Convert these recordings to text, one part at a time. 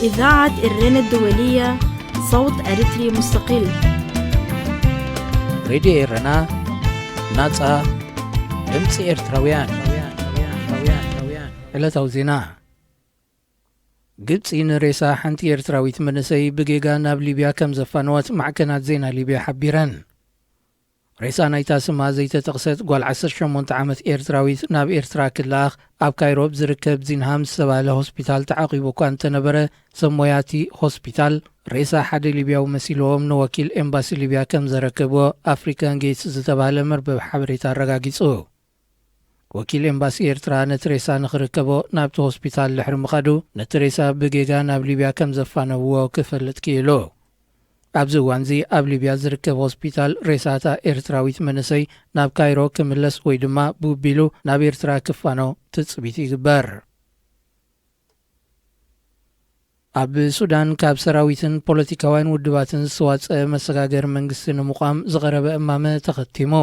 إذاعة إرينا الدولية، صوت أريتري مستقل. ሬድዮ ኤረና፣ ናጻ ድምጺ ኤርትራውያን። ዕለታዊ ዜና። ግብጺ ንሬሳ ሓንቲ ኤርትራዊት መንእሰይ ብጌጋ ናብ ሊብያ ከም ዘፋነወት ማዕከናት ዜና ሊብያ ሓቢረን። ሬሳ ናይታ ስማ ዘይተጠቕሰት ጓል ዓሰርተ ሸሞንተ ዓመት ኤርትራዊት ናብ ኤርትራ ክለኣኽ ኣብ ካይሮ ብዝርከብ ዚንሃም ዝተባህለ ሆስፒታል ተዓቒቡ እኳ እንተነበረ፣ ሰብ ሞያ እቲ ሆስፒታል ሬሳ ሓደ ሊብያዊ መሲልዎም ንወኪል ኤምባሲ ሊብያ ከም ዘረከብዎ ኣፍሪካን ጌትስ ዝተባህለ መርበብ ሓበሬታ ኣረጋጊጹ። ወኪል ኤምባሲ ኤርትራ ነቲ ሬሳ ንኽርከቦ ናብቲ ሆስፒታል ድሕሪ ምኻዱ፣ ነቲ ሬሳ ብጌጋ ናብ ሊብያ ከም ዘፋነውዎ ክፈልጥ ክኢሉ። ኣብዚ እዋንዚ ኣብ ሊብያ ዝርከብ ሆስፒታል ሬሳታ ኤርትራዊት መንእሰይ ናብ ካይሮ ክምለስ ወይ ድማ ብቢሉ ናብ ኤርትራ ክፋኖ ትጽቢት ይግበር። ኣብ ሱዳን ካብ ሰራዊትን ፖለቲካውያን ውድባትን ዝተዋጸአ መሰጋገሪ መንግስቲ ንምቋም ዝቐረበ እማመ ተኸቲሙ።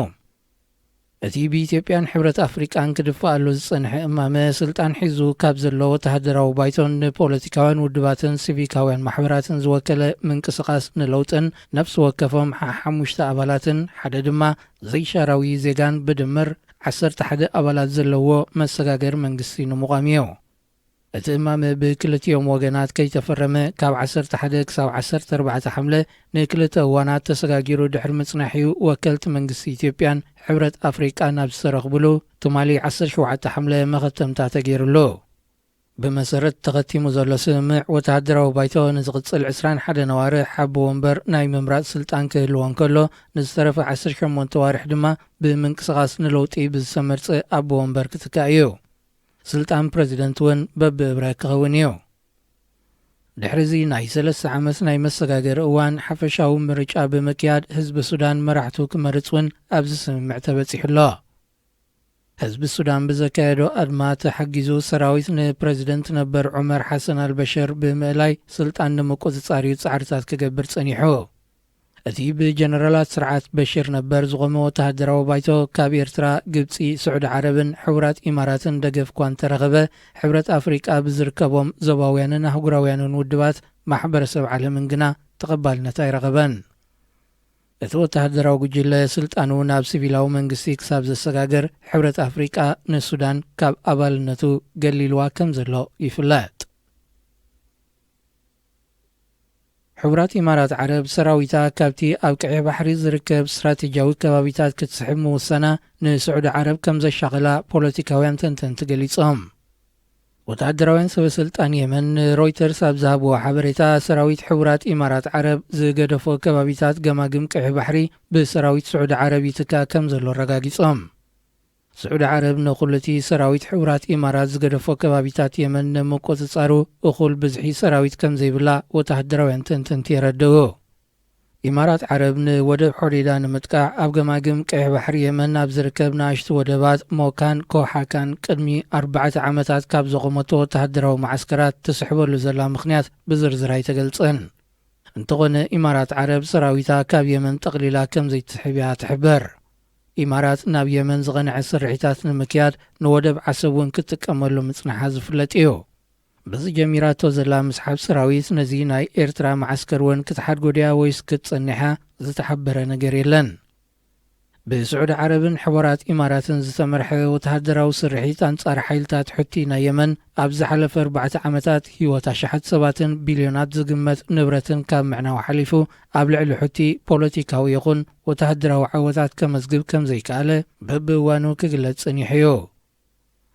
እቲ ብኢትዮጵያን ሕብረት ኣፍሪቃን ክድፋኣሉ ዝጸንሐ እማመ፣ ስልጣን ሒዙ ካብ ዘሎ ወተሃደራዊ ባይቶን ንፖለቲካውያን ውድባትን ሲቪካውያን ማሕበራትን ዝወከለ ምንቅስቓስ ንለውጥን ነፍሲ ወከፎም ሓ- ሓሙሽተ ኣባላትን ሓደ ድማ ዘይሻራዊ ዜጋን ብድምር ዓሰርተ ሓደ ኣባላት ዘለዎ መሰጋገሪ መንግስቲ ንምቋም እዩ። እቲ እማመ ብክልቲኦም ወገናት ከይተፈረመ ካብ ዓሰርተ ሓደ ክሳብ ዓሰርተ ኣርባዕተ ሓምለ ንክልተ እዋናት ተሰጋጊሩ ድሕሪ ምጽናሕ እዩ ወከልቲ መንግስቲ ኢትዮጵያን ሕብረት ኣፍሪቃ ናብ ዝተረኽብሉ ትማሊ ዓሰርተ ሸውዓተ ሓምለ መኸተምታ ተገይሩሉ። ብመሰረት ተኸቲሙ ዘሎ ስምምዕ፣ ወተሃደራዊ ባይቶ ንዝቕጽል ዕስራን ሓደን ኣዋርሕ ሓቢ ወንበር ናይ ምምራጽ ስልጣን ክህልዎ እንከሎ፣ ንዝተረፈ ዓሰርተ ሸሞንተ ኣዋርሕ ድማ ብምንቅስቓስ ንለውጢ ብዝተመርጸ ኣቦ ወንበር ክትካእ እዩ። ስልጣን ፕረዚደንት እውን በብእብረ ክኸውን እዩ። ድሕሪዚ ናይ ሰለስተ ዓመት ናይ መሰጋገሪ እዋን ሓፈሻዊ ምርጫ ብምክያድ ህዝቢ ሱዳን መራሕቱ ክመርጽ እውን ኣብዚ ስምምዕ ተበጺሑ ኣሎ። ህዝቢ ሱዳን ብዘካየዶ ኣድማ ተሓጊዙ ሰራዊት ንፕረዚደንት ነበር ዑመር ሓሰን ኣልበሽር ብምእላይ ስልጣን ንምቁጽጻር እዩ ጻዕርታት ክገብር ጸኒሑ። እቲ ብጀነራላት ስርዓት በሽር ነበር ዝቖመ ወተሃደራዊ ባይቶ ካብ ኤርትራ፣ ግብጺ፣ ስዑዲ ዓረብን ሕቡራት ኢማራትን ደገፍ እኳ እንተረኸበ፣ ሕብረት ኣፍሪቃ ብዝርከቦም ዞባውያንን ኣህጉራውያንን ውድባት ማሕበረሰብ ዓለምን ግና ተቐባልነት ኣይረኸበን። እቲ ወተሃደራዊ ጉጅለ ስልጣኑ ናብ ሲቪላዊ መንግስቲ ክሳብ ዘሰጋግር፣ ሕብረት ኣፍሪቃ ንሱዳን ካብ ኣባልነቱ ገሊልዋ ከም ዘሎ ይፍለጥ። ሕቡራት ኢማራት ዓረብ ሰራዊታ ካብቲ ኣብ ቀይሕ ባሕሪ ዝርከብ ስትራቴጂያዊ ከባቢታት ክትስሕብ ምውሳና ንስዑዲ ዓረብ ከም ዘሻቐላ ፖለቲካውያን ተንተንቲ ገሊጾም። ወተሃደራውያን ሰበ ስልጣን የመን ንሮይተርስ ኣብ ዝሃብዎ ሓበሬታ፣ ሰራዊት ሕቡራት ኢማራት ዓረብ ዝገደፎ ከባቢታት ገማግም ቀይሕ ባሕሪ ብሰራዊት ስዑዲ ዓረብ ይትካእ ከም ዘሎ ኣረጋጊጾም። ስዑዲ ዓረብ ንኹሉ እቲ ሰራዊት ሕቡራት ኢማራት ዝገደፎ ከባቢታት የመን ንምቁጽጻሩ እኹል ብዝሒ ሰራዊት ከም ዘይብላ ወተሃደራውያን ተንተንቲ የረድኡ። ኢማራት ዓረብ ንወደብ ሖዴዳ ንምጥቃዕ ኣብ ገማግም ቀይሕ ባሕሪ የመን ኣብ ዝርከብ ንኣሽቱ ወደባት ሞካን ኮሓካን ቅድሚ ኣርባዕተ ዓመታት ካብ ዘቖመቶ ወተሃደራዊ መዓስከራት ትስሕበሉ ዘላ ምኽንያት ብዝርዝር ኣይተገልጸን። እንተኾነ፣ ኢማራት ዓረብ ሰራዊታ ካብ የመን ጠቕሊላ ከም ዘይትስሕብ እያ ትሕብር። ኢማራት ናብ የመን ዝቐንዐ ስርሒታት ንምክያድ ንወደብ ዓሰብ እውን ክትጥቀመሉ ምጽንሓ ዝፍለጥ እዩ። በዚ ጀሚራቶ ዘላ ምስሓብ ሰራዊት ነዚ ናይ ኤርትራ መዓስከር እውን ክትሓድጎ ድያ ወይስ ክትጸንሕ እያ ዝተሓበረ ነገር የለን። ብስዑዲ ዓረብን ሕቡራት ኢማራትን ዝተመርሐ ወተሃደራዊ ስርሒት ኣንጻር ሓይልታት ሑቲ ናይ የመን ኣብ ዝሓለፈ ኣርባዕተ ዓመታት ህይወት ኣሽሓት ሰባትን ቢልዮናት ዝግመት ንብረትን ካብ ምዕናው ሓሊፉ ኣብ ልዕሊ ሑቲ ፖለቲካዊ ይኹን ወተሃደራዊ ዓወታት ከመዝግብ ከም ዘይከኣለ በብእዋኑ ክግለጽ ጸኒሑ እዩ።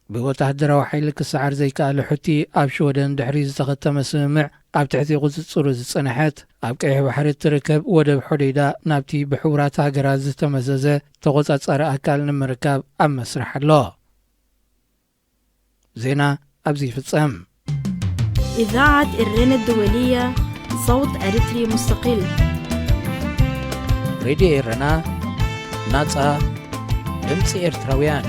ብወተሃደራዊ ሓይሊ ክሰዓር ዘይከኣለ ሑቲ ኣብ ሽወደን ድሕሪ ዝተኸተመ ስምምዕ ኣብ ትሕቲ ቁጽጽሩ ዝጸንሐት ኣብ ቀይሕ ባሕሪ እትርከብ ወደብ ሖዴዳ ናብቲ ብሕቡራት ሃገራት ዝተመዘዘ ተቖጻጻሪ ኣካል ንምርካብ ኣብ መስርሕ ኣሎ። ዜና ኣብዚ ይፍጸም። إذاعة إرينا الدولية، صوت أريتري مستقل. ሬድዮ ኤረና፣ ናጻ ድምጺ ኤርትራውያን።